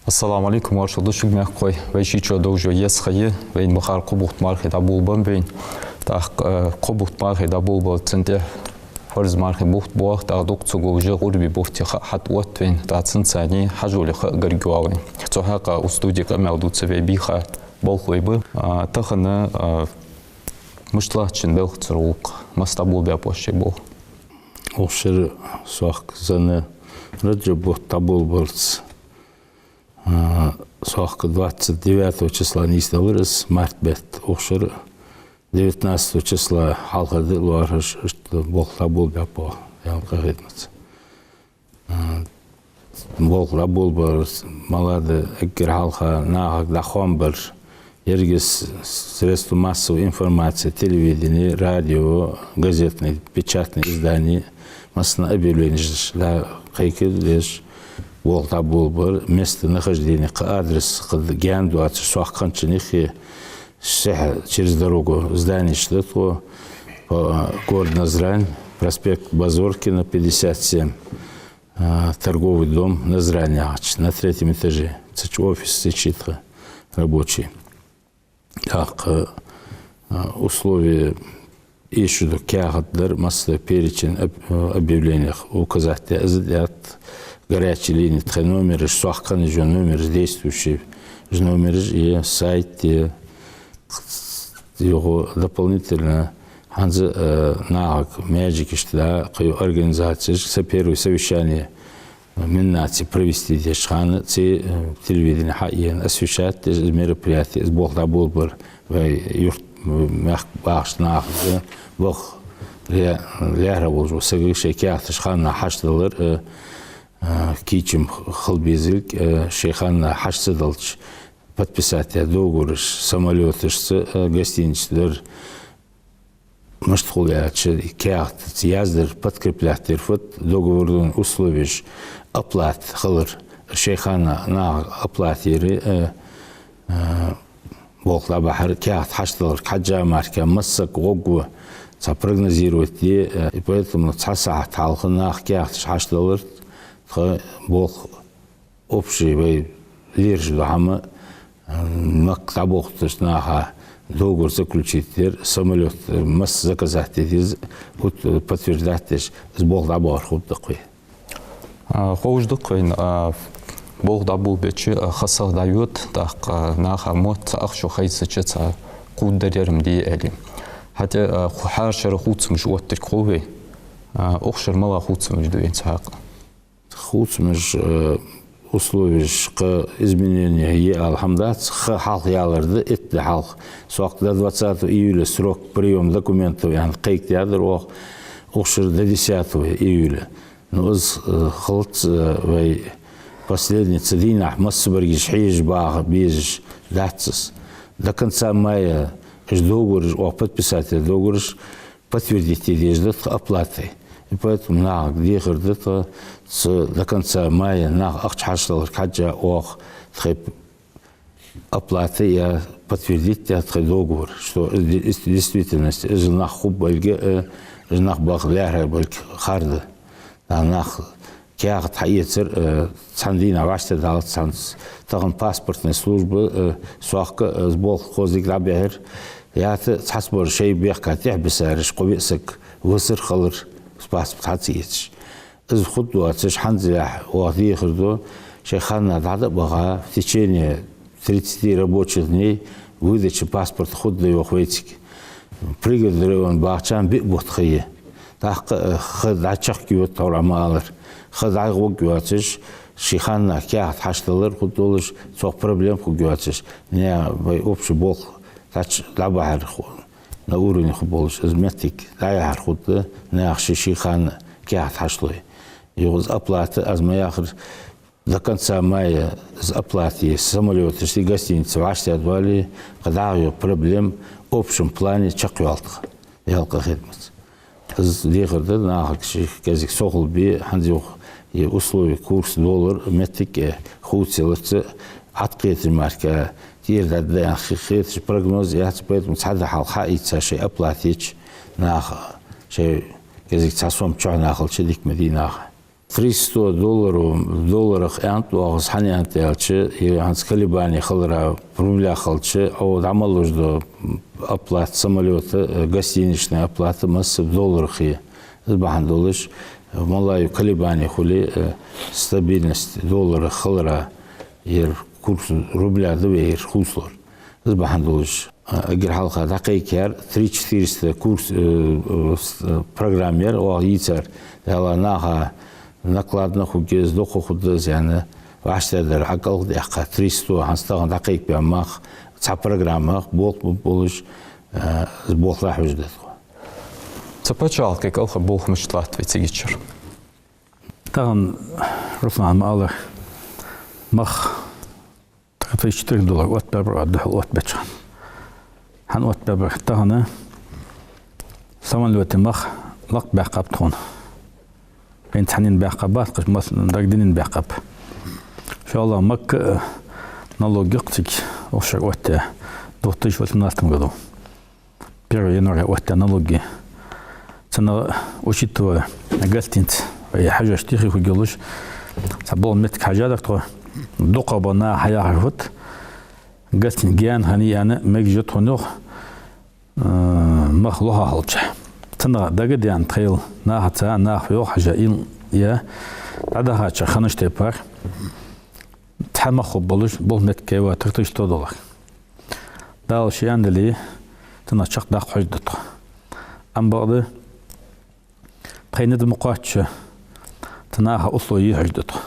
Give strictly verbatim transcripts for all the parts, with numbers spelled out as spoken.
Ассаламу Ӏалайкум, моаршал да шуга, мехкахой. Вай шийчо довжо еза ха я, вайна бахар кхо бутт мархий дӀаболабенна ба вайна. ТӀаккха, э, кхо бутт мархий дӀаболабаларца тӀехьа фарз мархий бутт боагӀа, тӀаккха дукха ца говш гӀурбий бутт я, ха хьатӀаотт вайна, тӀаккха цунца цхьана хьажоле ха гарга йоагӀа вайна. Цу хьакъехьа укх студе къамаьл дувца вай бийха болхлой ба. А, тахан, а, мишта латт шун белхацара гӀулакх, масса дӀаболабаьб шоай болх? Укх шера сохка зана Раджаб бутт дӀаболабаларца, а, сохка двадцать девятого числа нийсделар из, март бетта. Укх шера девятнадцатого числа хьалха да лоархӀаш, иштта болх дӀаболабаьб оаха, Даьла къахетамца. А, болх дӀаболабаларца ма ладувгӀа, эггара хьалха нахага дӀахоам бар, еррига с-, средства массовой информации, телевидени, радио, газетни, печатни издани, массанахьа объявленеш дӀакхайкадеш, болх дӀаболабар, местонахождени, кхы адрес, кхы гаьна доацаш, сохка хиннача юхе, сехьа через дорогу зданеш да тхо, по, город Назрань, проспект Базоркина, пятьдесят семь, а, торговый дом Назрань яхача, на третьем этаже. Цу чу офис, цу чу тха рабочий. ТӀаккха, а, условия, эшаш дола каьхат дар, массадола перечень об-, объявленех указать даь, из даьд, горячая линия, тха номераш, сохка хиннача номераш, действующий номераш, е сайт, е юха дополнительно хӀанз, э, нахага маьждигашта да, кхыйола организацешка са первое совещание, э, миннаци провести деча хана, цу, э, телевидени хьаена освещать деш, из мероприятие, из болх дӀаболабар, вай юрт, э, мехка бахача нахага, баха ле-, лаьрхӀа волча сагага шоай каьхаташ ханнахьа хьачудалар, э, э, кийчам хила безилга, э, шоай ханнахьа хьачу ца далча, подписать даь договораш самолёташца, э, гостиницашца дар, мишта хул аьлча, каьхатаца яздар, подкреплять дар фуд, договорни условеш, оплата хилар, шоай ханнахьа наха оплата яр, э, э, болх дӀабахьар, каьхат хьачудаларга хьежжа мара массаг гӀоргва, цхьа прогнозировать де, э, и поэтому цхьа сахьат хьалха наха каьхаташ хьачудалар, тха болх общий вай лераш дола хӀама, э, Макка дӀабохийтача наха договор заключить дар, самолёт, э, масса заказать де деза, хӀаьта подтверждать деш, из болх дӀабахар хургда-кх вай. А, ховш да-кх вайна, а, болх дӀаболабеча, а, ха сагӀа дӀайода, тӀаккха, а, наха мотт цхьа ахчо хайсача, цхьа кхувдар ер-м да аьле. ХӀаьта, а, ху-, хӀара шера хувцамаш оттаргхо вай, а, укх шера малагӀа хувцамаш да вайна цу хьакъехьа? Хувцамаш, э, условеш, кхы изменени я ала хӀама дац, ха хьалха ялар да, итт ди хьалха. Сохка до двадцатого июля срок приёма документов яхаш кхайкадаьдар оаха, укх шера до десятого июля. Ну, из, э, хилац, э, вай последний цу дийнахьа массабараш хьежаш баха безаш дац из. До конца мая уж договораш, оаха подписать даь договораш, подтвердить де дезаш да тха оплатой. И поэтому нахага дехар да тха, цу до конца мая наха ахча хьачудаларга хьежжа оаха тхоай оплата яь, подтвердить яь тхоай договор, что из де-, из действительность, из нах хургболга, э, из нах баха лаьрхӀа болга хар да. ТӀаккха нах каьхат хьаэцар, э, цхьан дийнахьа вӀаштӀехьадалац цхьанца. Тахан паспортни служба, э, сохка, э, из болх хоза дика дӀабихьар. ХӀаьта цхьаццабараш шоай бехка тӀехьабисараш, кхо-виъ саг висар-хилар, паспорт хьа ца эцаш. Из хургдоацаш, хӀанзалехь оаха дехар ду, шоай ханнахьа дӀа-дӀа а баха, в течение тридцати рабочих дней выдача паспорта хургда йоах вайцига. Пригородни района бахачарна биъ бутт ха я. ТӀаккха, э, ха дӀачакхйода тхьовра ма аллара. Ха дӀагӀоргйоацаш, ший ханнахьа каьхат хьачудалар хургдолаш, цох проблема хургйоацаш. Наьха вай общий болх цхьачча дӀабахьар ху-, на уровне хургболаш, из моттиг дӀаяхьар хургда, наха ший-ший ханнахьа каьхат хьачулой. Юха из оплата, аз ма яххара, до конца мая из оплата, самолёташцеи гостиницеи вӀаштӀехьадоале, кхы дӀахо йола проблема общем плане чакхйоал тха, Даьла къахетамца. Из дехар да нахага шоай кӀезига совхьалбе, хӀанз юха и условия, курс доллар, моттиг, э, хувцаяларца, Ӏаткхетар мара тӀера дӀадаьнна хи-, хеташ прогноз яц, поэтому цхьа ди хьалха хьаийца шоай оплата еча наха, шоай кӀезига цхьа сом чухьнахьа хилча дика ма дий наха. триста долларов, долларах аьннад оаха из, хӀана аьннад аьлча, е хӀанз колебани хиларах, рублях хилча, Ӏо дӀа мел луш дола оплата самолёта, э, гостиничная оплата масса долларах я. Из бахьан долаш, э, мел а колебани хуле, э, стабильность долларах хиларах, ер курс рубля да вай ер хувцалур. Из бахьан долаш, а, эггара хьалха дӀакхайкар, три четыреста курс, э, э, с-, э, программа яр оаха йийцар, Дала наха накладно хургья из, дукха хургда из аьнна, вӀаштӀехьадар, Ӏа кӀалха даьккха, триста, хӀанз тахан дӀакхайкабаь мах, цхьа программах, болх бу-, болаш, э, из болх дӀахьош да тхо. Цу паччахьалкхе кӀалхара болх мишта латт вай цига чура? Тахан, Руслан ма аллара, мах тха тыщ четыре доллара оттабаьбар, духьал оттабаьча хана. ХӀана оттабаьбар? Тахан самолёте мах лакха баьккхаб тхона. Вайна цхьаннена баьккхаб, бац, кхаш мас-, дагаденна баьккхаб. ШоллагӀа, Макка, э, налог я-кх цига укх шера оттаяь, две тысячи восемнадцатом году. Первого января оттаяь налог я. Цунах, учитывая гостиница, вай хьажош тӀехьа хургйолаш, цхьа бола моттиг хьажадар тхо, дукхагӀбола наха хьаяхар фуд, гостиница гаьна хиннай аьнна мегаш я тхона, йоах, э, мах лоха хилча. Цунах дага а даьнна тхоайла нахаца, наха йоах хьажа, ил я, дӀадахача ханаш тайпара цхьа мах хургболаш, бола моттиг кхеватар тыщ сто доллар. Дала ше аьнна дале, цунах чакхдаккха хьожаргда тхо. Амма бакъда, пхи низ ма кхоачча, цу наха условие е хьожаргда тхо.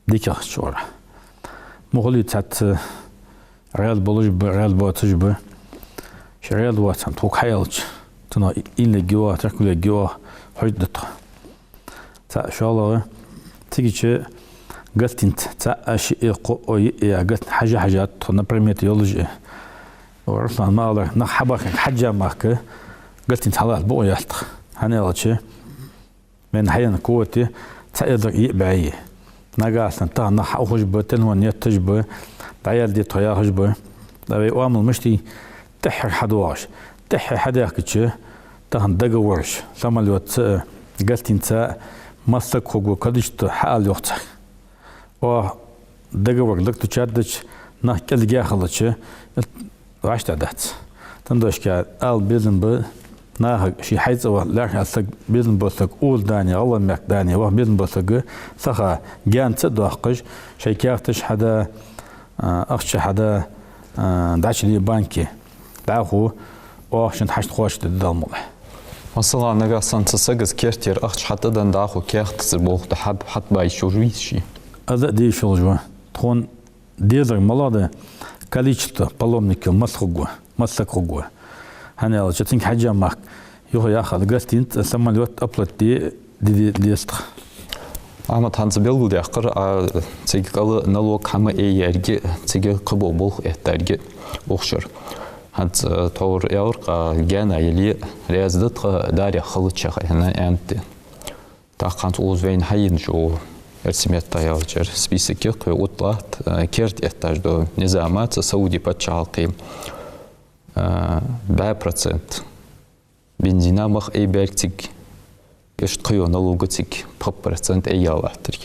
ДикагӀча оагӀорахьа. Ма хулий цхьацца раьза болаш ба, раьза боацаш ба. Ше раьза воацаш тхога хьааьлча, цунах иллергйоах, теркалергйоах хьожаргда тхо. Цхьаъ, шоллагӀа, цига чу гостиница цхьаъ, шиъ, кхоъ, йиъ яха гостиница хьажа-хьажа тхо, на примете йолаш я. О, Руслан ма аллара, нах хьабахар хьежжа мара, гостиница хьалаца букъо яц тха. ХӀана аьлча, вайна хьаенна квота цхьа эзар йиъ бӀаь я. Нагахьа санна тахан нах хьаухаш ба, телефон етташ ба, дӀаялде тхо яхаш ба. Ткъа вай оамал мишта я? ТӀеххьара хьадоагӀаш. ТӀеххьара хьадаьхкача, тахан договораш, самолётаца а, гостиницаца а, масса саг хургвола количество хьаала йоах цар. Оаха договор заключать дича, нах кӀезига хилча, вӀаштӀехьадац. Цудухьа ала безам ба, нахага, ший хьайцӀа ваха лаьрхӀа саг, безам бола саг, укхаза дани, гӀалгӀай мехка дани ваха безам бола саг, саха гаьнца а доаккхаш, шоай каьхаташ хьада, а, ахча хьада, а, дӀачуле банке, дӀахо оаха шийна хьашт кхоачашде да Далла мукъалахь. Масала, нагахьа санна цу сага керттера ахча хьатӀаденна дӀахо каьхатаца болх да хьаб-, хьатӀабайча уж вийцаш? Из а дийша йолаш ва. Тхона дезар малагӀа да? Количество паломников масса хургва, масса саг хургва. ХӀана аьлча, цунга хьежжа мара, юха яхар, гостиница, самолёт оплата де, де, де деза тха. Ахьмад, хӀанз белгалдаьккхар Ӏа, цига кӀал налог хьа ма айяьрге, цига кхыбола болх эттарге укх шера. ХӀанз тховра аьлар-кх, гаьна яле раьза да тха, дарех хилча хьа хьона аьннад. ТӀаккха хӀанз укхаза вайна хьаенна шу, эрсий меттала аьлча, список я-кх вай, отталатт, э, керда этташ дола низам цу Сауди паччахьалкхе, э, бӀаь процент бензина мах айбаьрг цига, иштта кхыйола налог цига пхи процент айялаттарг.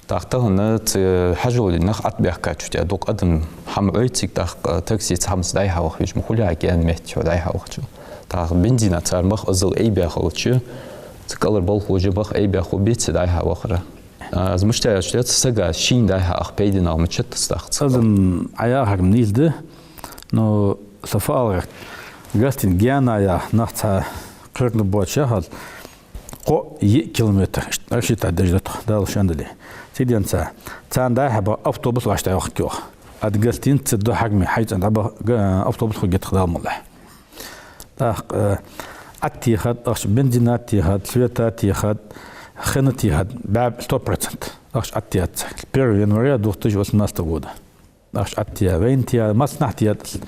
ТӀаккха тахан цу хьажоле нах ӀотӀабаьхкача, тӀа дукха адам хьа ма Ӏой цига, тӀаккха таксица хӀаманца дӀай-хьа ваха везаш ма хулий, гаьна метте дӀай-хьа вахача. ТӀаккха бензинаца цар мах азал айбаь хилча, цу кӀалхара болхлоша мах айбаь хургбеций дӀай-хьа вахар? А, из мишта аьлча деза, сага шийна дӀай-хьа ваха пайданагӀа мичад из тӀаккха? Из-м Ӏа яхар нийса да, но са фу аларгда, гостиница гаьна я, нах цхьа кхоаргбоацаш яхалга, кхоъ-йиъ километр, иштта аршита деш да тхо, Дала шан дале. Цига денз царна дӀай-хьа баха автобус вӀаштӀехьайоаккх оаха. Ӏа гостиница духьа хьарме хьайцӀа дӀабаха, га-, автобус хургья тха, Далла мукъалахь. ТӀаккха, э, ӀотӀатехад ахча, бензина техад, света техад, хина техад, бӀаь сто процент ахча ӀотӀатехад цар. Первого января две тысячи восемнадцатого года. Ахча ӀотӀатехад, вайна техад, массанахьа техад.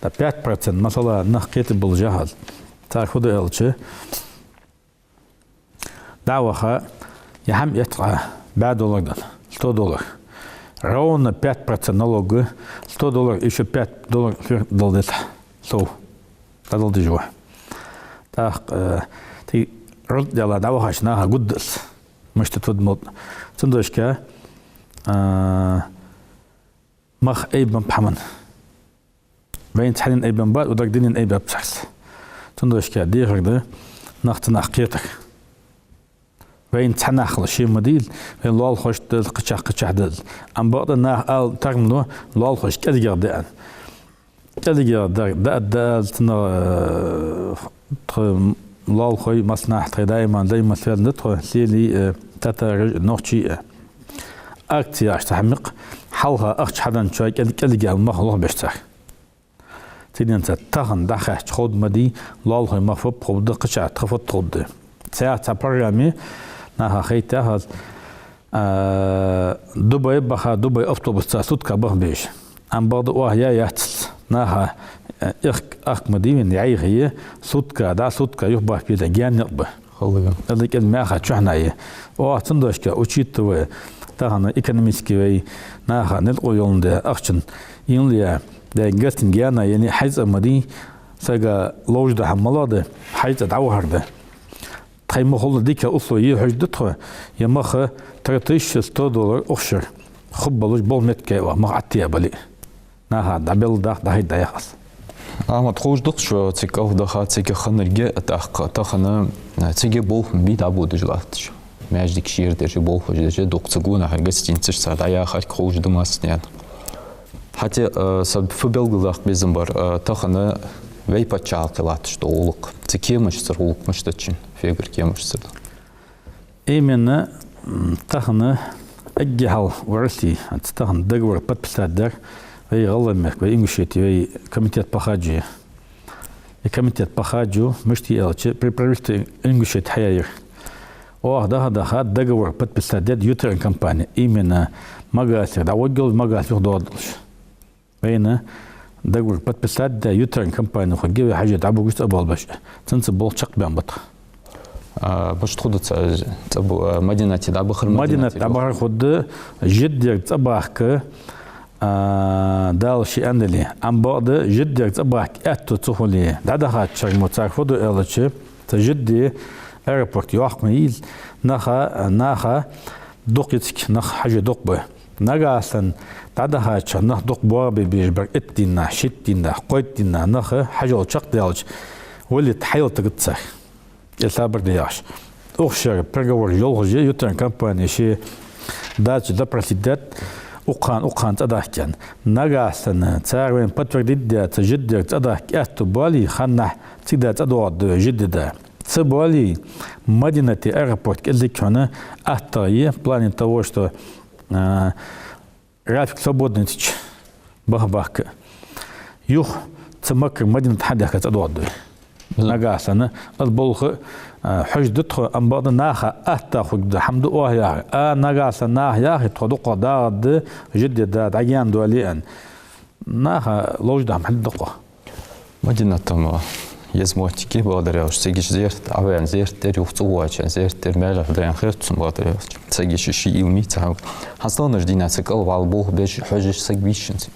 ТӀаккха пять процент, масала, нах кхетаргболаш яхалга, цар фу ду аьлча, дӀа а ваха, е хӀама этта Ӏа бӀаь доллар дала, сто доллар. Ровно пять процент налога, сто доллар, ещё пять доллар сверх дала деза сов. ДӀадала деза ва. ТӀаккха, э, тӀаккха рузкъа дела дӀавахача наха гургда из. Мишта тудмалт. Цудухьа, а, мах айбам пхьаман. Вайна цхьаннена айбам бац, удар динна айбам бац. Цудухьа дехар да нах цу наха кхетар. Вайна цхьа нах хила ше ма дийла, вай лоалахошта дала, кхычахьа, кхычахьа дала. Ам бакъда нах ала тармало, лоалахошта кӀезигагӀа деана. КӀезигагӀа да, да, да, цунах, э, тхо лоалахой, массанахьа тхоай даиман, даиман связан да тхо, лелий, э, татараш, нохчий, э. Акци яхаш цхьа хӀама я-кх, хьалха ахча хьаденначоа кӀез-, кӀезигагӀа мах лохбеш цар. Цигара тахан дӀахаьча ховргда ма дий, лоалахой мах фу ховргда, кхычахьа тха фу ховргда. Цхьа, цхьа программа я, наха хайтах аз, а, Дубай баха, Дубай автобусаца сутка баха безаш. Ам бакъда оаха яь яц. Наха, э, ихк-, ахк ма дий вайна, яйхе, сутка, дӀа сутка юхабахка беза гаьна никъ ба. Халла. Ала кӀезига мехка чухьнахьа я. Оаха цудухьа, учитывая тахан экономически вай наха нелкъо йоландаь, ахчан ийла я, даьга гостиница гаьна яьнна хьайца ма дий, сага ловш да хӀама малагӀа да, хьайца дӀавахар да. Тхоай махулла дика условие е хьожаргда тхо, е мах три тысячи сто доллар ухшар. Хургболаш бола метте оаха мах Ӏаттия бале. Наха дӀабелла даха, дӀахайта дӀаяхьа аз. Ахьмад, ховш да-кх шо цига кӀал даха, цига хиннарг, тӀаккха тахан, а, цига болх бе дӀабодаш латташ. Маьждиг шера деш, болхаш деш, дукха ца гонахьа гостиницаш цар дӀаяхар ховш да массанена. ХӀаьта, а, са фу белгалдаккха безам бар, а, тахан вай паччахьалкхе латташ да гӀулакх. Цу кемашцара гӀулакх мишта да шун, фегара кемашцара да? Именно, м, тахан эггара хьалха варси, тахан договор подписать даьр вай ГӀалгӀай мехка, вай Ингушетий, вай комитет по хаджу. И комитет по хаджу, мишта я аьлча, при правительстве Ингушетии хьаяьяр. Оаха даха-даха договор подписать даьд ютерн компани. Именно Магасе дӀагӀоргйолаш, Магасе юхадоагӀаргдолаш. Вайна договор подписать даь, ютерн компани хургья, вай хьажа дӀабугаш цӀабоалабеш. Цунца болх чакхбаьнна ба тха. А, башха хургда цу, цӀабу-, а, Мадинате дӀабахар, Мадинате Мадинате дӀабахар хургда, Жиддера цӀабахка, а, Дала ше аьннадале. Ам бакъда Жиддера цӀабахка аьттув ца хуле, дӀадахача шера мо цар фу ду аьлча, цу Жидде аэропорт йоккха ма йий, наха, наха дукха я цига, нах хьажа дукха ба. Нагахьа санна дӀадахача нах дукха боагӀа бе безаш бар, итт дийнахьа, шийтта дийнахьа, кхойтта дийнахьа нах хьажол чакхдаьлча, валет хьайла тагат цар. Э, сабар де яхаш. Укх шера переговораш йолхаш я, ютерн компани ше дача допросить даьд, укханна, укханна цӀадахка аьнна. Нагахьа санна цар вайна подтвердить даь, цу Жиддера цӀадахка аьттув боале, ханнахьа цига да цӀадоагӀаргда вай, Жидде да. Ца боале, Мадинате аэропорт кӀезига хьона аттагӀа я, в плане того, что, а, Рафик свободный ца баха бахка. Юха цу Маккара Мадинате хьадехка цӀадоагӀаргда вай. Мгм. Нагахьа санна, аз болх, а, хьожаргда тхо, ам бакъда наха атта хургда, хӀама да оаха яхар. А, нагахьа санна наха яхе, тхо дукхагӀа дагӀаргда, Жидде да, дӀагаьна доале аьнна. Наха ловш да хӀама хьадергда-кх. Мадинат-м еза моттиг я, бакъдар аьлча, цига зерат, Ӏаваьнна зерат дар, юха цӀавоагӀачарна зерат дар, маьждиг даьнна хет цунна, бакъдар аьлча. Цига ши, ши ийла ма йий цу хӀаман. ХӀанз тахан дийнахьа цу кӀал вала болх беш, хьожаш саг вий шун цига?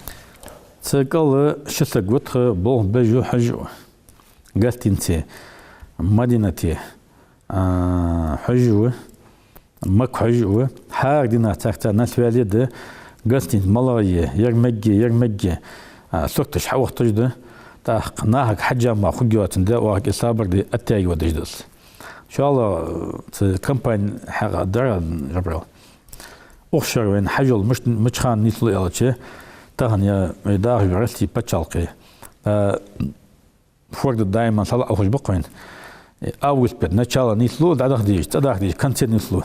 Цу кӀал ши саг ва тха болх беш а, хьожаш а. Гостинице, Мадинате, а, хьожаш а ва, Макка хьожаш а ва. ХӀара дийнахьа царца на связи да, гостиница малагӀа я, ер мегий, ер мегий, а, сурташ хьаухийташ да. ТӀаккха нахага хьежжа мара хургйоацандаь, оаха кӀезига сабар де, оттаергйодаш да из. ИншаАллахӀ, цу компани хьакъехьа дар, Жабраил. Укх шера вайна хьажол мишта, мича хана нийслу аьлча, тахан я вай дахаш вар Россе паччахьалкхе. А, форда даиман салаӀалхаш ба-кх вайна. Август бетта начало нийслу, дӀадаха дезаш, цӀадаха дезаш конце нийслу.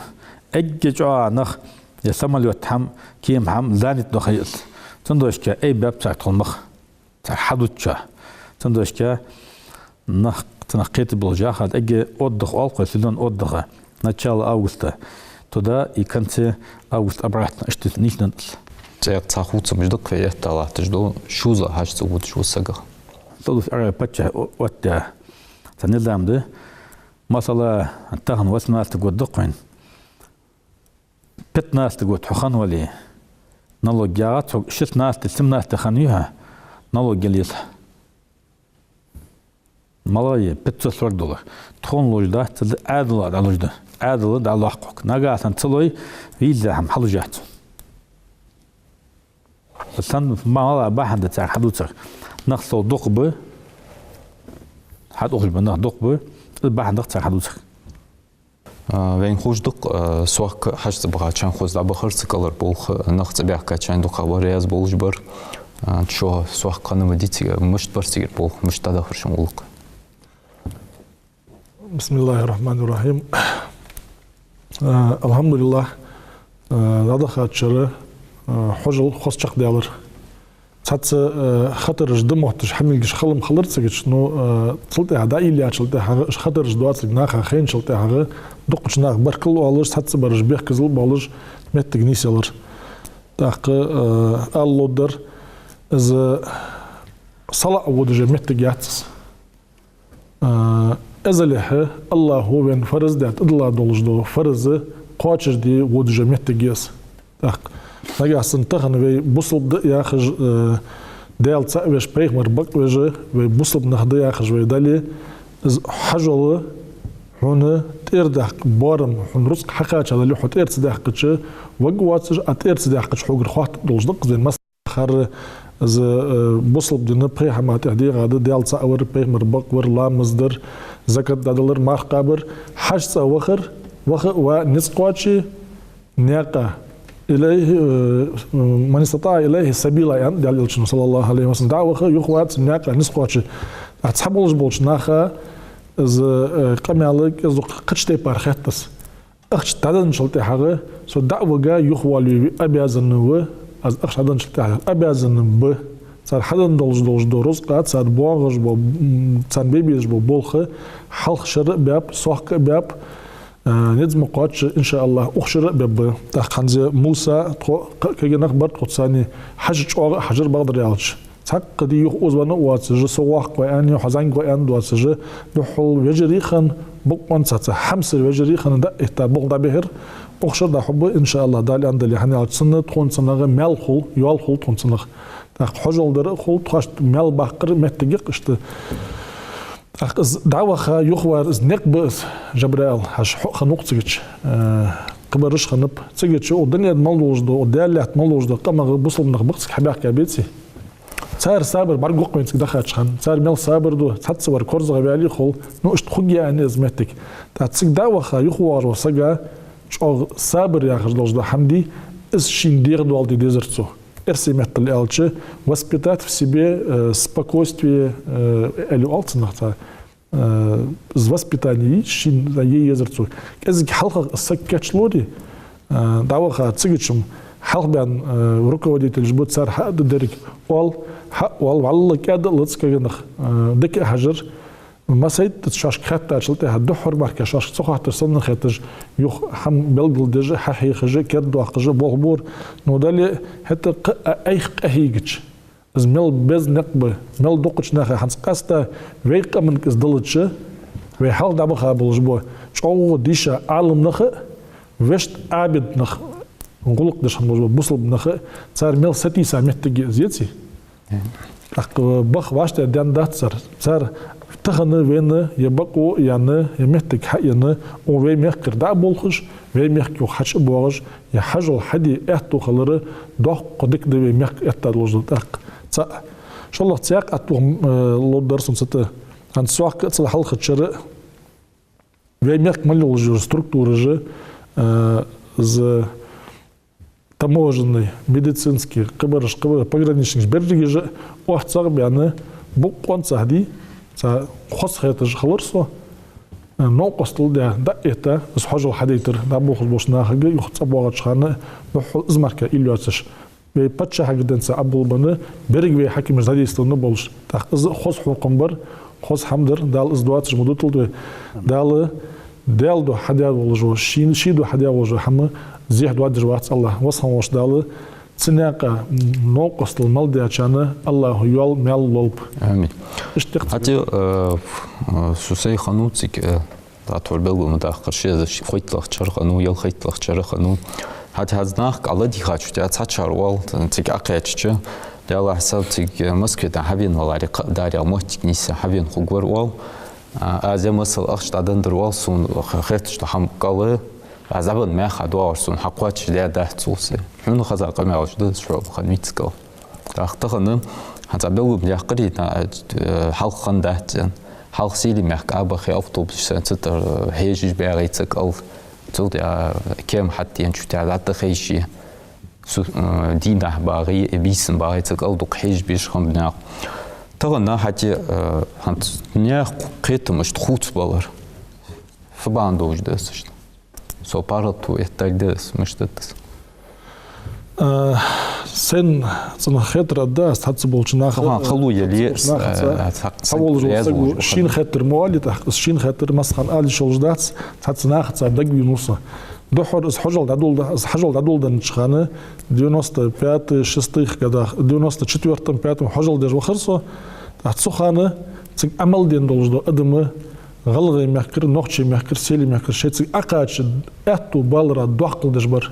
Эггара чӀоагӀа нах, е самолёт хӀама, кема хӀама занят доха я из. Цудухьа айбаьб цар тхона мах. Цар хьадувцача. Цудухьа нах, цунах кхетаргболаш яхад, эггара отдых оал-кх вай, сезон отдыха. Начало августа. Туда и конце августа обратно. Иштта нийслу из. ЦӀагӀа цхьа хувцамаш да-кх вай этта латташ дола, шозза хьажа ца водаш вола саг. Саудовская Аравия паччахьа о-, оттадаь цхьа низам да. Масала, тахан восемнадцатый год да-кх вайна. Пятнадцатый год хьо хинна вале, налог ягӀац хьога, шестнадцатый, семнадцатый хинна вий хьо, налог ялац хьа. Малай пиццас лорг долаш. Тхона луш дац, цу Ӏаьдала дӀалуш да. Ӏаьдала дӀалохк. Нагахьа санна ца лой, виллехьа хьалуш яц. Сан мала бахьан да цар хьадувцар. Нах со дукха ба, хьадувцаш ба нах дукха ба, из бахьан да цар хьадувцар. А, вайна ховш да-кх, а, сохка хьажцӀа бахача хана хоза дӀабахар цу кӀалара болх, нах цӀабаьхкача хана дукха вар, раьза болаш бар. А, шоай сохка хинна ма дий цига, мишта бар цига болх, мишта дӀадахар шун гӀулакх. بسم الله الرحمن الرحيم. А, алхьамдулиллахь, а, дӀадахача шера, а, хьажол хоза чакхдаьлар. Цхьацца, э, хатараш да мотташ, хьамилгаш хала-м хилар цига, ну, э, цул тӀехьагӀа дӀаиллачул тӀехьагӀа, уж хатараш доацилга наха хайначул тӀехьагӀа, дукхача наха баркал оалаш, цхьаццабараш бехказал болаш, моттиг нийсъелар. ТӀаккха, э, ала ловргдар, из салаӀа водаш моттиг яц из. А, эзалехьа АллахӀа вайна фарз даь, тӀадилла долаш дола фарз кхоачашде водаш моттиг я из. ТӀаккха нагахьа санна тахан вай бусалба да яхаш, э, Даьла цаӀ веш, пайхамар бакъ веш, вай бусалба нах да яхаш вай дале, из хьажол хьона тӀера даккха боарам, хьона рузкъа хьакхаьча дале, хьо тӀера ца даьккхача, ваг воацаш, а тӀера ца даьккхача, хьогара хоаттаргдолаш да-кх из вайна мас- хӀара из, э, бусалба дина пайхамара тӀехьа дегӀа да, Даьла цаӀ вар, пайхамар бакъ вар, ламаз дар, закат дӀадалар, марха кхабар, хьажцӀа вахар, ваха а ва низ кхоаче, наькъа, إليه, э, من استطاع إليه سبيلا, аьннад Даьла Элчано, صلى الله عليه وسلم, дӀа а ваха, юхаваца наькъа низ кхоаче. А цхьаболаш болча наха из, э, къамаьл кӀезиг-дукха кхыча тайпара хет из. Ахча дӀаденначул тӀехьагӀа со дӀа а вига юхавала ве обязан ва, аз ахча дӀаденначул тӀехьагӀа обязан ба. Цар хьаденна долаш долаш дола рузкъа, цар боагӀаш бола, м, царна бе безаш бола болх хьалха шера а баьб, сохка а баьб, а, низ ма кхоачча, иншааллахӀ, укх шера а бергба. ТӀаккха хӀанз Муса, тхо кхы а кагий нах бар тхоца цхьана, хьажа чӀоагӀа а хьажар, бакъдар аьлча. Цхьаккха ди юха озавенна а воацаш, со воккха ва аьнна, хьо зӀамига ва аьнна доацаш, духхьал вежарий хинна, бокъонца цхьа хьамсара вежарий хинна дӀа а этта, болх дӀабихьар, укх шера дӀахьоргба, иншааллахӀ, Дала аьннадале, хӀана аьлча цунна тхона цунах маьл хул, йоал хул тхона цунах. ТӀаккха хьажол дар а хул, тхоашта маьл баккхара моттиг я-кх иштта. ТӀаккха из дӀаваха, юхавар из никъ ба из, Жабраил, хьажа, хьо а хиннав-кх цигача, э, кхыбараш хиннаб. Цигача укх дунен тӀа мел долаш дола, укх Даьла лаьтта мел долаш дола къамах бусалба нах ба-кх цига хьабаьхка, беций? Цар сабар бӀаргагу-кх вайна цига дахача хана. Цар мел сабар ду, цхьаццавар корзагӀваьле а хул, ну, иштта хургья аьнна из моттиг. ТӀаккха цига дӀаваха, юхавоагӀаш волча сага чӀоагӀа сабар яхаш долаш дола хӀама дий, из шийна дегӀадоаладе дезар цо. Эрсий меттала аьлча, воспитать в себе, э, спокойствие, э, аьле оал цунах цхьа, э, из воспитание шийна е езар цо. КӀезига хьалхагӀа из саг кийчлоре, э, дӀаваха цигача-м хьалхабаьнна, э, руководителаш ба, цар хьа а ду деррига, оал, хьа а оал, вӀалла кӀаьда а лаца кагий нах, э, дика а хьажар, массайтта шоашка хаьттачул тӀехьагӀа, духхьара мара шоашка ца хоатташ санна хеташ, юха хӀама белгалдеш а, хьахьехаш а, кердадоаккхаш а болх бора. Ну, дале, хӀаьта кхы а айха къахьийгача, из мел беза никъ ба, мел дукхача наха хӀанз къаьстта вай къаманга из далча, вай хьалха дӀабаха болаш бола чӀоагӀа дийша Ӏалам нах а, вешта Ӏабид нах, гӀулакх деш хинна болаш бола бусалба нах а, цар мел сатийса моттиг я из, еций? ТӀаккха баха вӀаштӀехьа даьннадац цар. Цар тахан вайна е бокъо а яьнна, е моттиг хьа а енна, укх вай мехкара дӀа а болхаш, вай мехка юха хьачу а боагӀаш, е хьажол хьаде аьттув хилар доккха дика да вай мехка этта долаш дола тӀаккха. ЦаӀ. ШоллагӀа, цхьаькха аьттув, э, ловргдар сона цу тӀа. ХӀанз сохка а цул хьалхарча шера а вай мехка мел йолаш йола структураш, э, из таможенный, медицинский, кхыбараш, кхыбар-, пограничникаш, берригаш а оццагӀа баьнна, бокъонца дий, цхьа хоза хеташ хилар со, э, новкъостал даь, дӀа а этта, из хьажол хьадайтар, дӀаболхаш болча нахага, юха цӀабоагӀача хана духхьал из мара илла йоацаш. Вай паччахьалкхе денз Ӏоболабенна, берригаш вай хьакимаш задействован болаш. ТӀаккха из хоза хьехам бар, хоза хӀама дар, Дала из доацаш ма дуталда вай. Дала, Даьла духьа хьадаь волаш ва, ший, ший духьа хьадаь волаш ва хӀама зехьа доадеш вац АллахӀ. Веза хинна волча Дала цу наькъа новкъостал мел даьчарна АллахӀа йоал, маьл лолба. Амин. Иштта тӀаккха. ХӀаьта, э, э, со сай хиннав цига, э, ТӀаккха тхьовра белгал ма даккхара, ши эзар ши-, хойтталагӀча шера хиннав, ялхайтталагӀча шера хиннав. ХӀаьта хӀанз нахага Ӏа ладийгӀача, тӀаккха цхьачар оал, цига Ӏокхаьчача, Далла хьисап цига Москве тӀа хьавена валаре, кхы а дарех моттиг нийсса хьавена хургвар оал. А, аз е масала ахча дӀаденнадар оал, сона х-, хеташ да хӀама кӀал, аз абан мехха доагӀаш сона хьакхоачашдаь дац цул се. Хьона хеза къамаьлаш да, шо хан виц кӀал. ТӀаккха тахан хьан цхьа белгал ма яьккхарий, на, э, хьалха хиннадац аьнна. Хьалха Сели мехка а бахе автобусаш санна цу тӀара, э, хьежаш багӀий цу кӀал. Цул тӀехьа кема хьатӀаденача тӀехьа дӀатӀахайше. Су-, э, дийнахьа багӀий, э, бийсан багӀий цу кӀал дукха хьежаш беш хиннаб наха. Тахан хьати, э, хӀанз наьха кхетам иштта хувцабалар. Фу бахьан долаш да из иштта? Со паргӀато эттаргда из, мишта да из? Э, сен цӀена хетар да, аз цхьацца болча наха, Ха, хало яле, цхьацца болча наха, э, цхьа-, цхьа волаш вола саг, шийна хетар мо али, тӀаккха из шийна хетар массахана ала йиш йолаш дац, цхьацца нахаца дагавенав со. Духхьал из хьажол дӀадоладе-, из хьажол дӀадоладеннача хана, девяносто пятый, шестых годах, девяносто четвёртом, пятом хьажол деш вахар со. ТӀаккха цу хана цига Ӏамал дена долаш дола адам, гӀалгӀай мехкара, нохчий мехкара, Сели мехкара, шоай цига Ӏокхача аьттув балара доаккхал деш бар.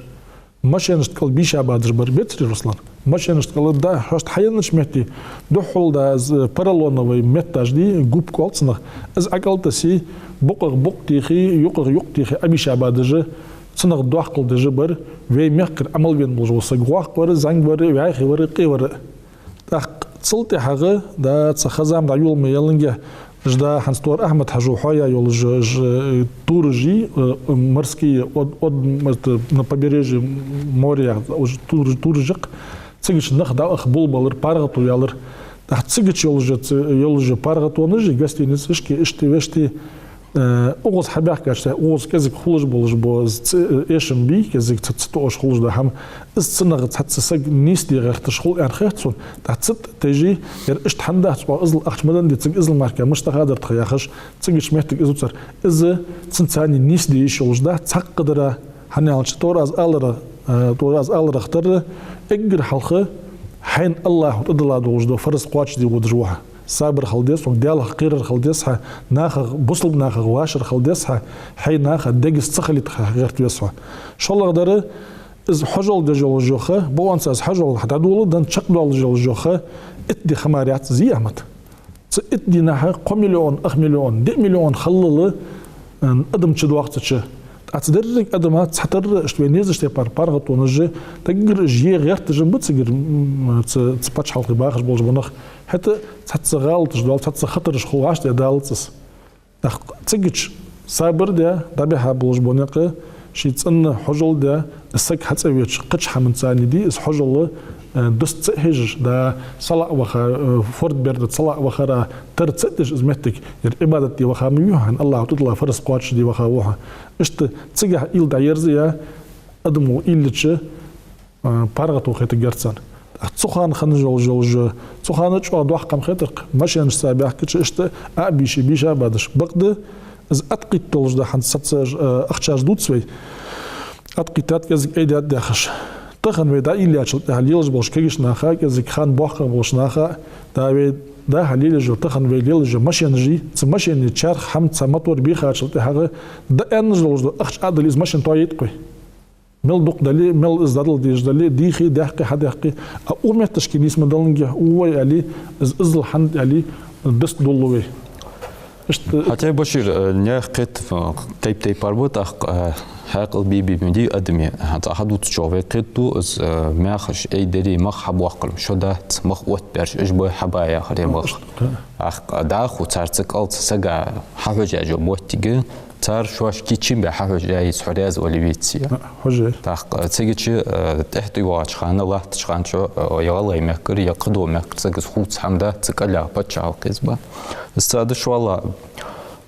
Машенашта кӀал бийша бадаш бар, бецарий, Руслан? Машенашта кӀал, да, хьошта хьаеннача метте, духхьал да из поролоновый метташ дий, губка оал цунах, из ӀокӀалтӀасе, букъах букъ техе, юкъах юкъ техе Ӏобийша бадаш, цунах доаккхал деш бар вай мехкара Ӏамал вена волаш вола саг, воккха вар а, зӀамига вар а, вӀаьхий вар а, къе вар а. ТӀаккха цул тӀехьагӀа, да, цхьа ха-зама дӀайолалуш ма яллинге, жда хӀанз тӀора Ахьмад-Хьажо хьоаяь йолаш, ж-, ж-, турыжи, э, морские, од-, од-, это, на побережье моря, уж тур-, турыжи-кх, цигача нах дӀаха болабалар, паргӀато ялар. ТӀаккха цигача йолаш, ц-, йолаш паргӀатонаши, гостиницашки, ишти-вешти, э, укхаза хьабаьхкача, укхаза кӀезига хулаш болаш бола ц-, эшам бий, кӀезига ца, ца тоъаш хулаш да хӀама. Из цунах цхьацца саг нийсде гӀерташ хул аьнна хет сона. ТӀаккха цу тӀа тайжи, ер иштта хӀана дац, оаха иззал ахча ма деннадий, цига иззал мара мишта хьадар тха яхаш, цигача моттиге из вувцар. Из цунца нийсде йиш йолаш да, цхьаккха дара, хӀана аьлча тӀора аз алара, э, тӀора аз аларах тарра, эггара хьалха хьайна АллахӀа тӀадилла долаш дола фарз кхоачашде водаш ва хьо. Сабар хила деза хьога, Даьлах кхерар хила деза хьа, нахах, бусалба нахах вашар хила деза хьа, хьай наха дегаза ца хилийта хьа гӀерта веза хьо. ШоллагӀдар, из хьажол деш йолаш йола ха, бокъонца из хьажол дӀадоладенна чакхдоалаш йолаш йола ха, итт ди ха мара яц из, Ахьмад. Цу итт дийнахьа кхо миллион, ах миллион, диъ миллион халлал, э, адам чудоагӀа цу чу. ТӀаккха цу деррига адама цхьатарра, иштта вай езача тайпара паргӀатонаш, даггара уж е гӀерташ ба цигара, м, цу, цу паччахьалкхе бахаш болаш бола нах. ХӀаьта цхьацца гӀалаташ доал, цхьацца хатараш хул, вӀаштӀехьа далац из. ТӀаккха цигача сабар даь, дӀабихьа болаш бола никъ, ший цӀенна хьажол даь, из саг хьацӀавеча кхыча хӀаманца нийсде, из хьажол, э, дус ца хьежаш, да, салаӀа ваха, э, форд-берда салаӀа вахара тара ца деш из моттиг, ер Ӏибадат де ваха ма вий хьо, хьайна АллахӀа тӀадилла фарз кхоачашде ваха ва хьо. Иштта цигахьа уйла дӀаерзаяь, адамо уйла йича, а, паргӀато хетаргьяц царна. Цу хана хинна йолаш йола, цу хана чӀоагӀа доккха хӀама хетар-кх, машенашца баьхкача иштта а бийша, бийша бадаш. Бакъда, из аткъийтта долаш да хӀанз цхьацца, а, ахчаш дувц вай. Аткъийттад, кӀезига айдаьд яхаш. Тахан вай дӀаийллачул тӀехьа лелаш болча кагийча наха, кӀезига хана боккхагӀа болча наха, да вай, да хьа лелаш йола, тахан вай лелаш йола машенаш, цу машенай чарх, хӀама, цхьа мотор бийхачул тӀехьагӀа, дӀааьнна долаш дола ахча а дале, из машен тоаейт-кх вай. Мел дукха дале, мел из дӀадала дезаш дале, дийхе, даьккхе, хьадаьккхе, а укх метташка нийса ма даллинге, укх вай аьле, из иззал хӀама аьле, дус долалу вай. Иштта. ХӀаьта, Башир, э, наьха кхетам, э, тайп-тайпара ба, тӀаккха, э, хьаькъал бе-бе ма дий адама. ХӀанз Ӏа хьадувцачох вай кхетаду, из, э, мехаш айдари мах хьабоаккхар шо дац, мах оттабаьраш уж ба, хьаба яхар е мах. ТӀаккха дӀахо цар цу кӀалца сага хьахьожаш йола моттиг, цар шоаш кийчъяь бе хьахьожаш я из, хьо раьза вале веце. Хьожаяр. ТӀаккха цигача, э, тӀехьтӀавоагӀача хана, латтача хана чу, э, е гӀалгӀай мехкара, е кхыдола мехкара саг из хувца хӀама дац, цу кӀалах паччахьалкхе из ба. Из цаӀ да, шоллагӀа,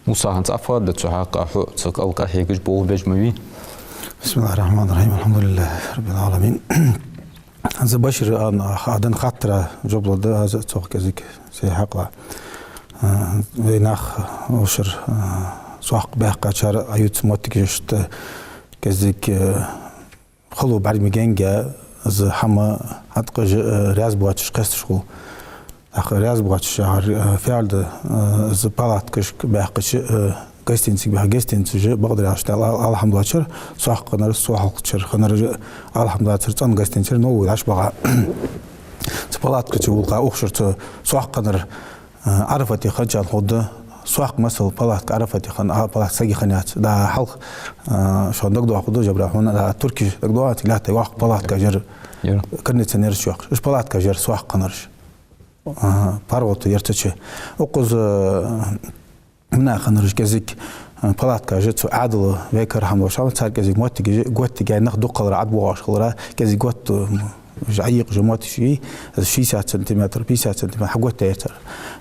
Муса, хӀанз Ӏа фу аргда цу хьакъехьа, хьо цу кӀал къахьегаш болх беш ма вий? بسم الله الرحمن الرحيم. الحمد لله رب العالمين. ХӀанз Башира аьнна, а, денна хаттара жоп лургда аз цох кӀезига сай хьакъехьа. А, вай нах ушар, а, цхьаккха баьккхачар Ӏоювца моттигаш иштта кӀезига, а, хало бӀаргагуш, из хӀама хьатӀакхаьчача, а, раьза боацаш кхесташ хул. ТӀаккха раьза боацаш яхар, а, фу да, а, из палаткашка баьхкача, а, гостиницага баьхка, гостиницаш бакъдар аьлча, Дала ал-, алхьамдулиллахӀ, цхьаккха хиннар, цхьа хьалхарчар хиннар, алхьамдулиллахӀ, цӀена гостиницаш новый дӀабаха. Цу палатка чу вулха ухшар цу сохканар, э, Ӏарафате хинначарна хургда. Сохка масала палатка Ӏарафате хинна, а палатка сага хинна яц. Да хьалха, э, шоана дагадоагӀа хургда, Жабраил, хьона, да туркаш дагадоагӀа, цига лаьтта воккха палаткаш яр, яр, кондиционераш йоахаш. Уж палаткаш яр сохканараш. Ага, паргӀато яр цу чу. Укхаза, э, минаханараш кӀезига, э, палаткаш яр цу Ӏаьдала векар хьамош хьама, цар кӀезига моттигаш, готтигаш нах дукха хилар, ӀадбоагӀаш хилар, кӀезига готта, м, уж Ӏайийкъа уж моттигаш, из шестьдесят сантиметр, пятьдесят сантиметр хьаготтаяьй цар.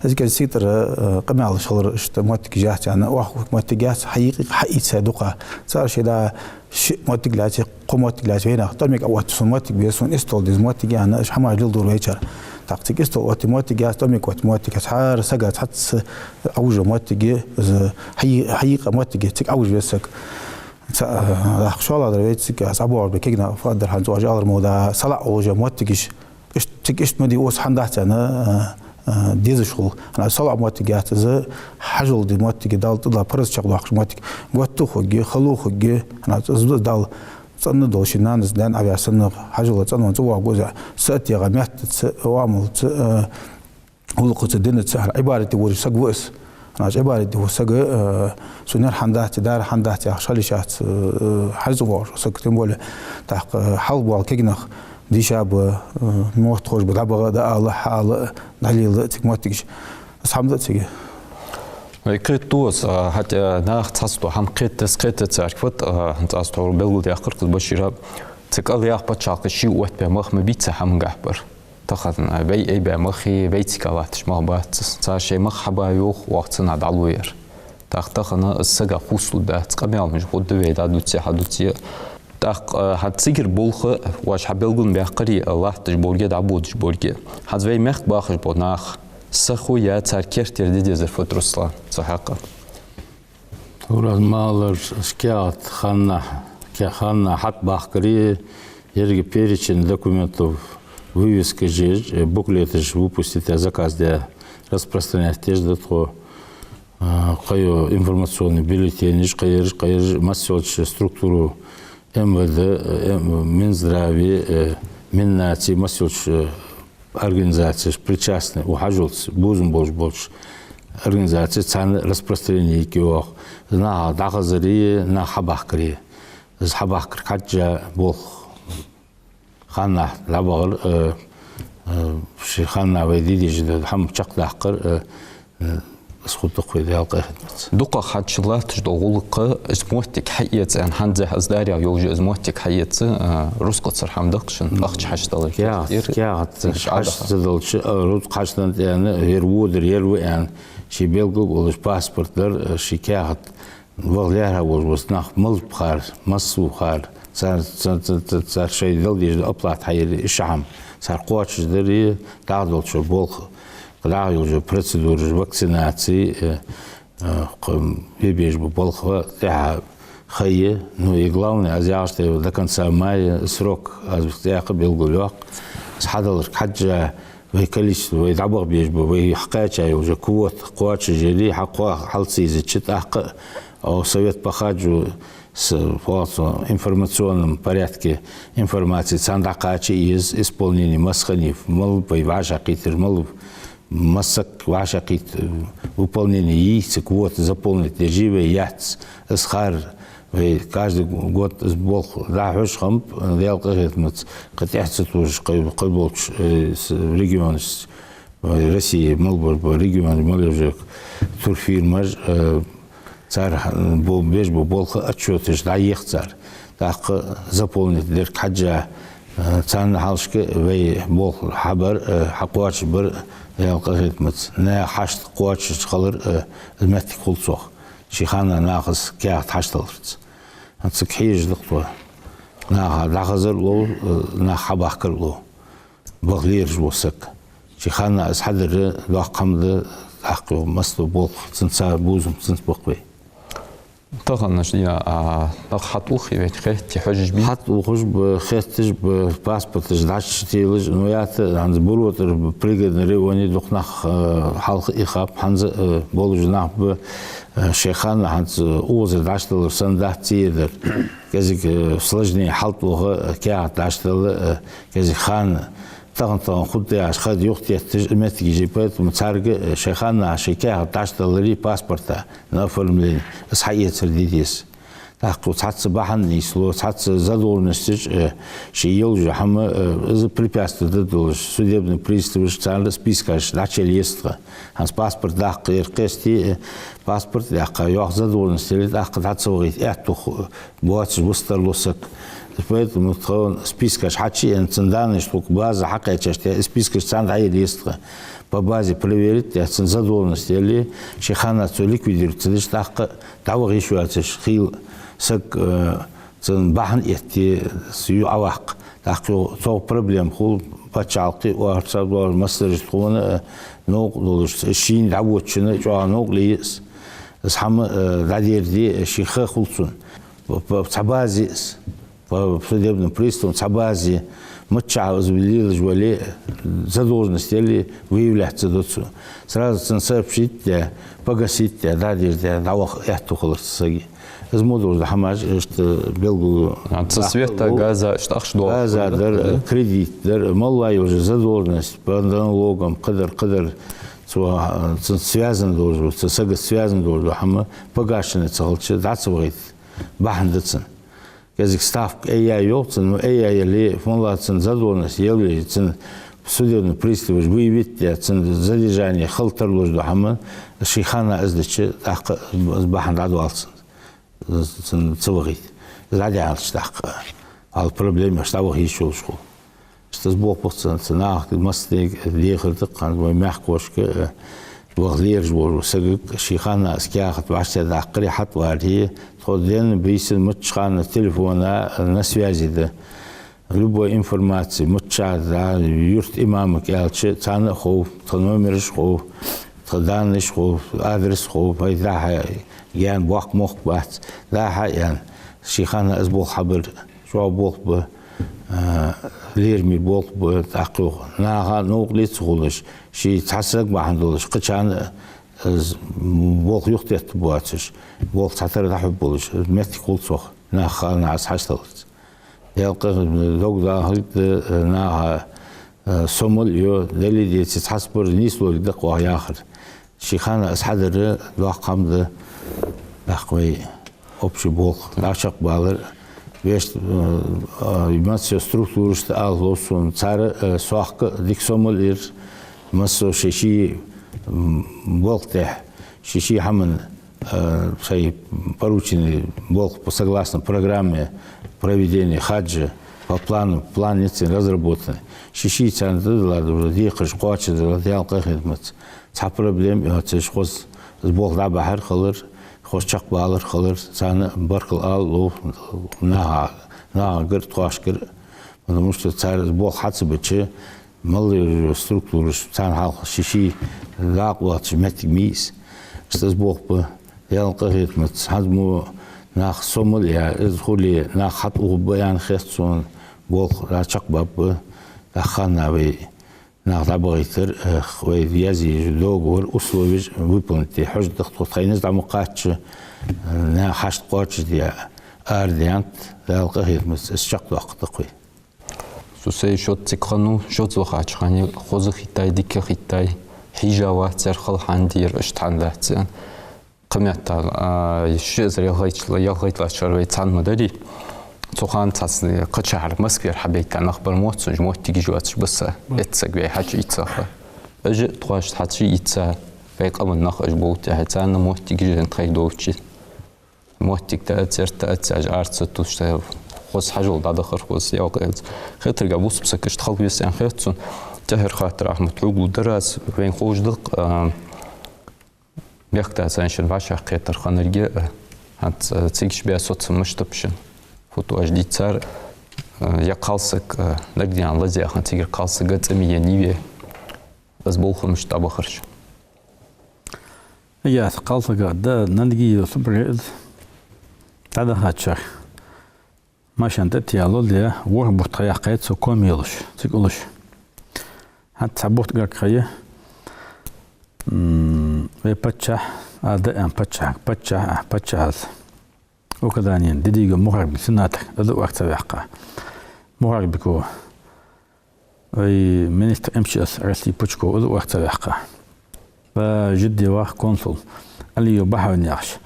Из кӀезига сийтара, э, къамаьлаш хилар, иштта моттигаш яц аьнна, оаха моттиг яц, хьайийкъа, хьаийца дукха. Цар шоай да ши моттиг лаьций, кхо моттиг лаьций вайнах, тӀом мег а оттаду сона моттиг, бе сона истол деза моттиг, аьнна, уж хьамаш леладора вайчар. ТӀаккха цига истол отта моттиг яц, тӀом мег отта моттиг яц, хӀара сага цхьацца Ӏовужа моттиг, из хьай-, хьайийкъа моттиг, цига Ӏовужа веза саг. Ца, э, дӀахо шоллагӀдар вай цига, аз ӀабоагӀаш бе кегийна фу дар хӀанз оаш алар мо да, салаӀа Ӏовужа моттигаш, Ишт-, цига иштта ма дий, оаха хӀама дац аьнна, а, а, дезаш хул. ХӀана аьлча салаӀа моттиг яц из, хьажол де моттиг, Далла тӀадилла параз чакхдоаккхаш моттиг. Готта хургья, хала хургья, хӀана аьлча из Далла цӀена дола ший нанас, даьна Ӏаваь санна, хьажола цӀенвенна цӀавоагӀаргва из. СатегӀа меттаца, оамалца, а, гӀулакхаца, динаца, хӀана Ӏибадате вожаш саг ва из. ХӀана аьлча Ӏибадате вола саг, э, цун ер хӀама дац, дар хӀама дац яхаш хила йиш яц, э, хьажцӀа воагӀаш вола саг, тем более, тӀаккха, э, хьалха бола кегий нах дийша ба, э, мотт ховш ба, дӀабаха, дӀаала, хьаала, дӀалела цига моттигаш. Из хӀама да цига. Вай кхетаду аз, а, хӀаьта, а, нах цхьаццадола хӀама кхетац, кхетац царга фат, а, цхьаццадола белгалдаьккхар-кх Башира. Цу кӀал яха паччахьалкхе ший оттабаь мах ма бий цу хӀамангахь бар. Тахан, а, вай айбаь мах, вай цига латташ мах бац. Цар шоай мах хьаба йоах, оаха цунах дӀалу яр. ТӀаккха тахан из сага хувцалургдац, къамаьл мишта хургда вай, дӀадувце, хьадувце. ТӀаккха, а, хӀанз цигара болх, оаш хьабелгалбаьккхарий, а, латташ борга, дӀабодаш борга. ХӀанз вай мехка бахаш бола нах, сахо я цар керттера де дезар фуд, Руслан, цу хьакъехьа? Ураз малар каьхат ханнахьа, ке-, ханнахьа хьатӀабахкаре, еррига перечень документов, вывеска еш, э, буклеташ выпустить, заказ де, распространять еш да тхо, э, кхыйола информационный бюллетенеш, кхыераш, кхыераш, масса йолча структуро, МВД, э, М-, Минздраве, э, Миннаци, масса йолча, э, организацеш причастный, укх хьажолца бувзам болаш болча организацеш, царна распространение йе йоах. Наха дӀахазаре, нах хьабахкаре. Из хьабахкар хьежжа болх. Ханнахьа дӀабахар, э, э, ший ханнахьа вай де дезаш дола хӀама чакхдаккхар, э, э, из хургда-кх вай, Даьла къахетамца. ДукхагӀа хьадж латташ дола гӀулакх, из моттиг хьаэца, аьнна, хӀанз аз дарягӀа йолаш из моттиг хьаэца, а, рузкъацара хӀама да-кх шун, ахча хьачудалар. Каьхат, кертера. Каьхат хьаштдалча, а, рузкъа хьачуденна аьнна, ер водар, ер ва аьнна, ший белгалволаш паспорт дар, а, ший каьхат, ваха лаьрхӀа волаш ва из нах, малав хар, масса ва хар, цар, цар, цар, цар, цар шоай дала дезаш дола оплата хьаер, иштта хӀама. Цар кхоачашдари, дӀахо долча болх, дӀахо йолча процедураш, вакцинаци, э, э, кхы бе безаш бола болх тӀехьа ха я, ну и главное, аз яхаш да, до конца мая срок аз цӀаькха белгалйоаккх. Из хьадаларга хьежжа, вай количество, вай дӀабаха безаш бола, вай хьакхаьча йола уже квота кхоачашъяьле, хьакхо-, хьалцаийзача, тӀаккха, о, Совет по хаджу с-, в информационном порядке информаци царна дӀакхача еза, исполнение масса хиннай, малав вай вӀашагӀкхийттар, малав массаг вӀашагӀкхийтта, э, выполнение йий, цига квота заполнить деш йий вай, яц. Из хар, вай каждый год из болх дӀахьош хиннаб, Даьла къахетамца, кхы тӀехьа ца тувсаш, кхы, кхы болча, э, с-, регионашца, вай Россе мел бола регионаш, мел йола турфирмаш, э, цар, э, бо-, беш бола болх, отчёташ дӀайийхар цар. ТӀаккха заполнить дерг хьежжа, э, царна хьалхашка вай болх хьабар, э, хьакхоачашбар, Даьла къахетамца. Наьха хьашт кхоачаш хилар, э, из моттиг хул цох. Ший хана нахаца каьхат хьачудаларца. Цига хьежаш да-кх тхо. Наха дӀахазар а лов, э, нах хьабахкар а лов. Баха лераш вола саг. Ший хана из хьадар доккха хӀама да, тӀаккха масса дола болх, цунца бувзам, цунца ба-кх вай. Тахан, значит, я, а, нах хьатӀаухе, вайна хетте хьожаш бий? ХьатӀаухаш ба, хетташ ба, паспорташ дӀачутелаш, ну, ята, хӀанз Буро тӀара ба, Пригородный районе дукха нах, э, хьалха ихаб, хӀанз, э, болаш нах ба, э, шоай хана хӀанз, э, укхазара дӀачудалар санна дац цӀи дар. КӀезига, э, сложнее хьалтӀаваха, э, каьхат дӀачудала, э, кӀезига хана, Тахан-тахан хургда яхаш, хада юхатетташ моттигаш я, поэтому царга, э, шоай ханнахьа шоай каьхат дӀачудаларе паспорта на оформление, из хьаэцар де деза. ТӀаккха цхьацца бахьан нийслу, цхьацца задолженносташ, э, шоай йолаш йола хӀама, э, из препятствие да долаш, судебный приставаш, царна спискаш дӀачуяла еза тха. ХӀанз паспорт даккха ер кхести, э, паспорт даккха, йоккха задолженность яле, тӀаккха дӀа ца вахийта аьттув боацаш вист тарлу саг. Поэтому тхона спискаш хьачуена, цун данныйш тхога база хьакхаьчача, из спискаш царна дӀаяла еза тха. По базе проверить даь, цун задолженность яле, шоай ханнахьа цо ликвидировать ца дича, тӀаккха дӀаваха йиш йоацаш хила саг, э, цун бахьан этте, цо юха Ӏоваккха. ТӀаккха юха цох проблема хул паччахьалкхе, орцах долаш массараш тхона, э, новкъа долаш, шийна дӀаводачунна чӀоагӀа новкъа ле я из. Из хӀама, э, дӀадерде ший ха хул цунна. П-, п-, цхьа базе из, по судебным приставам цхьа базе, миччахьа из лелаш вале, задолженность яле, выявлять ца ду цо. Сразу цунна сообщить даь, погасить даь, дӀадердаь, дӀаваха аьттув хилар цу сага. Из мо долаш да хӀамаш, иштта белгало. А цу света, газа, иштта ахча долаш. Газа дар, кредит дар, мел йола задолженность по налогам, кхыдар, кхыдар, цо, цунца связан долаш, цу сагаца связан долаш да хӀама, погашенный ца хилча, дӀа ца вахийта бахьан да цун. КӀезига ставка айяь йоах цун, ну, айяь яле, фуннагӀа цун задолженность яле, цун судебный приставаш выявить даь, цун задержание хила тарлуш да хӀама, ший ханнахьа из дича, тӀаккха из бахьан дӀадоал цун, цун ца вахийта. Из дӀадаьлча тӀаккха, хьал проблема еш, дӀаваха йиш йолаш хул. Иштта из болх ба-кх цун, цу нахага массанега дехар да-кх хӀанз вай мехкахошка, э, ваха лераш волча сагага, ший ханнахьа из каьхат вӀаштӀехьадаккхаре, хьатӀаваре, тхо денна, бийсанна, мичча хана телефона, э, на связи да. Любой информаци, миччахьа да, юрта имамага аьлча, царна а хов, тха номераш хов, тха данныйш хов, адрес хов, вай дӀа-хьа гаьна боккха мохк бац, дӀа-хьа аьнна, ший ханнахьа из болх хьабар чӀоагӀа болх ба, а, лераме болх ба, тӀаккха юха наха новкъа ле ца хулаш, ший цхьа саг бахьан долаш, кхычарна, а, болх юхатетта боацаш, болх цхьатарра дӀахьоргболаш, моттиг хул цох, наха ханнахьа из хьачудаларца. Даьла къахетамца, дог дахалга да, а, наха, а, сомал йо, дале а, деце а, цхьаццабараш нийслургда-кх оаха яхар. Ший ханнахьа из хьадар доккха хӀама да, тӀаккха вай общий болх дӀачакхбалар. Вешта, э, э, массайолча структурашта ала лов сона, цар, э, сох-кх дика сомал ир, массайолча ший, м, болх тӀа, ший-ший хӀаман, э, шоай порученный болх по, согласно программе проведения хаджа, по плану, план ниццан разработанный. Ший-ший царна дӀадала, уже декхараш кхоачашдала, Даьла къахетамца. Цхьа проблема йоацаш, хоза болх дӀабахьар хилар, хоза чакхбалар хилар, царна баркал ала лов, наха, нахагара, тхоашкара, потому что цар болх хьа ца бича, мел йола структураш, царна хьалха ший-ший дакъа лоацаш моттиг ма йий из. Иштта из болх ба, Даьла къахетамца, хӀанз мо нах сомал яь, из хуле, нах хьатӀаухаргба аьнна хет сона, болх дӀачакхбаргба, тӀаккха ханнахьа вай нах дӀабахийтар, э, вай язъе йиш йола договор, условеш выполнить де хьожаргда-кх тхо, тхоай низ дӀа ма кхачча, э, наьха хьашт кхоачашде арадаьннад, Даьла къахетамца, из чакхдоаккхаргда-кх вай. Цу сай шозза цига хиннав, шозза вахача хана хоза хийттай, дика хийттай, хьежа вацар, хала хӀама дир, иштта хӀама дац аьнна. Кхыметтел, а, ши эзар ялхайтта-, ялхайтталагӀча шера вай цхьана ма дарий. Цу хана цхьацца кхычахьара Москвера хьабайта нах бар моццунаш, моттигаш йоацаш ба са, эццаг вай хьачуийцаха. Уж тхоашта хьачуийца, вай къаман нах уж болча тӀехьа, царна моттигаш а тхоай долча. Моттиг тӀа а, церт тӀа а цаьж ара ца тувш, хоза хьажол дӀадахар хоза, ялкъаенца. Хетарга, бусалба саг иштта хила веза аьнна хет сона. ТӀехьара хаттар, Ахьмад, хьога лургдар аз, вайна ховш да-кх, а, мехкда цхьан шин вӀашагӀкхетар хиннарга, э, хӀанз, э, цига ши бӀаь соцам мишта ба шун? Фу тоъаш дийцар, э, е кхалсаг, э, нагахьа лазаяь хана цигара кхалсага цӀи ма еннай вай. Из болх мишта дӀабахар шун? Е кхалсага да, нагахьа йола субрез дӀадахача. Машен тӀа тӀа ялале, ворхӀ бутт ха яьккхай цо, коми йолаш, цига уллаш. ХӀанз цхьа бутт гарга ха я. М, вай паччахь, а, да аьнна паччахьага, паччахь, а, паччахьас. Указани де дезаш мухьарбик, сенатор, из да оаха ца ваьккха. Мухьарбико Вай министр МЧС России Пучков из оарца ваьккха. Ба жидди вах консул Алиев Бахьаудин яхаш.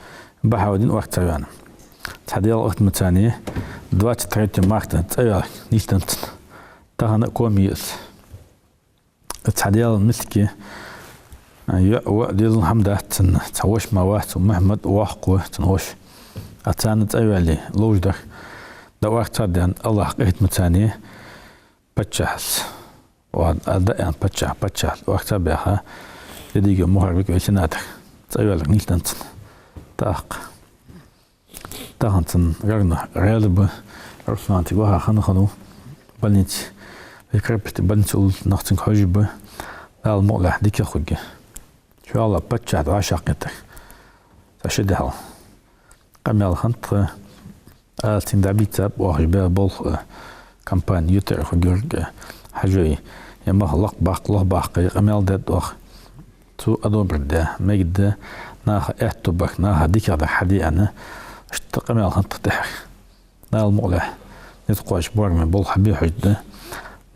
Бахьаудин оарца ваьнна. Цхьа дел ахтмацани двадцать третьего марта цӀаваьлар нийсденна цунна. Тахан а коми из. Цхьа дел миски йоӀ ва дезал хӀама дац цунна. Цхьа воша ма вац, Мухьмад воккха ва цун воша. А царна цӀаваьле ловш дар. Да оарца даьнна Аллахь къахетамацани паччахьас. Ва а даьнна паччахь, паччахь оарца баьха. Дедига Мухарбик вай сенатор. ЦӀаваьлар нийсденна цунна. ТӀаккха. Тахан цунна гарна гӀелаба, Руслан цига ваха хана хана ва. Больнице, вай Крепосте больнице уллув нах цунга хьожаба. Дала мукъалехь дика хургья. ШоллагӀа паччахьа вӀашагӀкхетар. Цхьа ши дехьал къамаьл хиннад тха, аз цунга дӀабийцаб, оаха баь болх, э, компани ютар хургья, э, хьажой, е мах лакхбаккха, лохбаккха, е къамаьл даьд оаха. Цо одобрить даь, мегаргда, наха аьттув бар, наха дикагӀдар хьаде аьнна, иштта къамаьл хиннад тха тӀехьа. Дала мукъалехь, низ кхоачаш боараме болх хьабе хьожаргда,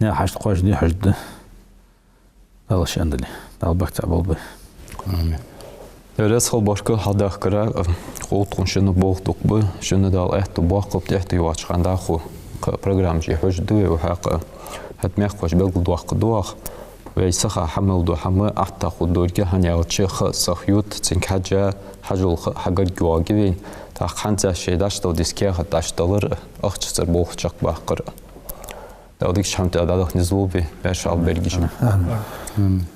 наьха хьашт кхоачашде хьожаргда. Дала шоана дале, Дала барт цхьа болба. Амин. Дерригаш хала башка хьалдахкара, э, ховтхун шина болх дукха ба, шина Дала аьттув боаккхалба, тӀехьа тӀайоагӀача хана дӀахо кхы программаш хьожаргда вай укх хьакъехьа. ХӀаьта мехкахоша белгалдоаккхаргда оаха. Вай саха хьа мел дола хӀама Ӏаттахо дорга, хӀана аьлча ха сах ют, цунга хьежжа хьажол ха хьагаргйоагӀаргья вайна. ТӀаккха хӀанзарча шоай дӀачудала деза каьхат дӀачудалар, ахчацара болх чакхбаккхар. Дала дикача хӀаман тӀа дӀадаха низ лулба вай, маьрша хила берригаш. Амин.